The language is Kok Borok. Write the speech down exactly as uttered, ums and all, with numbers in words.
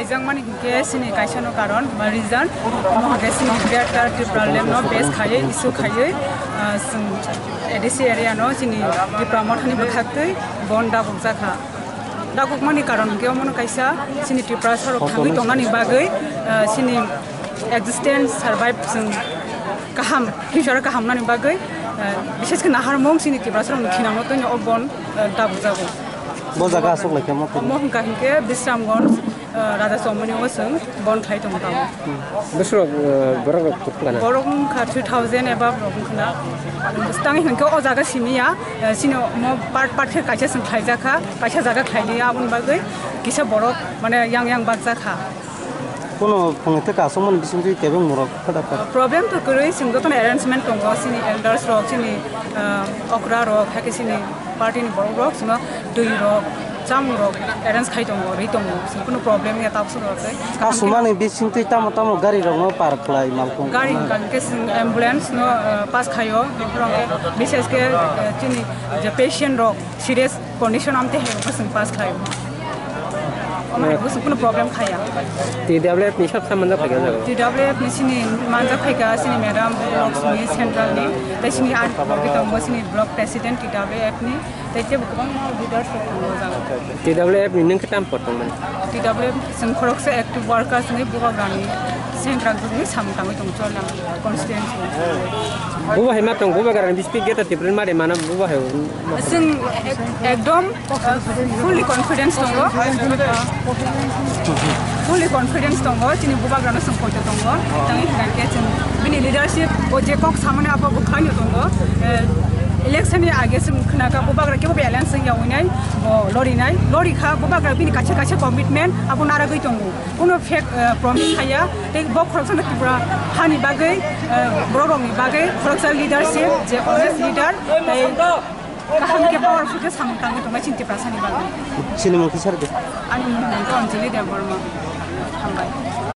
Jangmani hinkhe chini kaisano karon ba reason, omo hinkhe chini Greater Tipraland no base khaiwi, issue khaiwi, ah, chwng A D C area no chini Tipra Mothani bwkhaktwi bon daguk jakha. Dagukmani karon hinkhe omono kaisa chini Tiprasa rok thangwi tongnani bagwi, ah, chini existence, survive, chwng kaham, future kaham nani bagwi, ah, bishesh khe naharmung chini Tiprasa rokni thinangno twino o bon, ah, daguk jago. Bo jaga aswk laikha mo? Omo hwnkha hinkhe Bisramganj, ah, Raja Chomoni o chwng bon khlai tongo tamo. Bwswk, ah, borok rok kwbangma na? Borok wngkha three thousand above rok wngkha na. Bwswk tangwi hinkhe o jaga simi ya, ah, chini omo part part khe kaisa chwng khlaijakha, kaisa jaga khlailiya aboni bagwi kisa borok mane yang yang bakjakha. Kono phungi tei kasongmani bisingtwi kebeng borok kha da kha? Problem to kwrwi, chwng jotono arrangement tongo, chini elders rok, chini, ah, okra rok, hakhe chini party ni borok rok, chwngno twi rok, chamung rok arrange khai tongo, rwi tongo, chwng kunu problem ya tabuk soro khe. Kasumani bisingtwi tamo tamo gari rokno par khlai malkhung? Gari hwnkha hwnkhe chwng ambulance no, ah, pass khaio, bises khe, ah, chini je patient rok serious condition amte hai rok chwng pass khlaio. Omo hai rok chwng kunu problem khaya. T W F ni sab sa manjak phaikha jago. T W F ni chini manjak phaikha chini madam Lakshmi central ni, tei chini ar rok tongo chini block president T W F ni, tei tebo kwbangma leaders rok tongo jago. T W F ni nwng khe tam por tongmani? T W F chwng khoroksa active workers ni Bubagrani central ni samung tangwi tongo Chorlam constituency. Bubagra hai ma tong, Bubagrani bispi geta Tipra mare mana Bubagra hai. Chwng ek-, ekdom, uh, fully confidence tongo. Fully confidence tongo, chini Bubagrano chwng poito tongo. Tangwi hwnkhe chwng bini leadership o je kok samani abo bwkhaino tongo. Uh, election ni age chwng khnakha Bubagra kebo alliance wngya winai bo lorinai. Lorikha Bubagra bini kaisa kaisa commitment abo naragwi tongo. Kuno fake, uh, promise khaya. Tei bo khoroksa no Tripura hani bagwi, uh, borok rokni bagwi khoroksa leadership je honest leader tei kaham khe powerful khe samung tangwi tongnai chini Tiprasani bagwi. Chini mung kisa rwdi. Ani mung hwnkhe Anjali Debbarma. Hambai.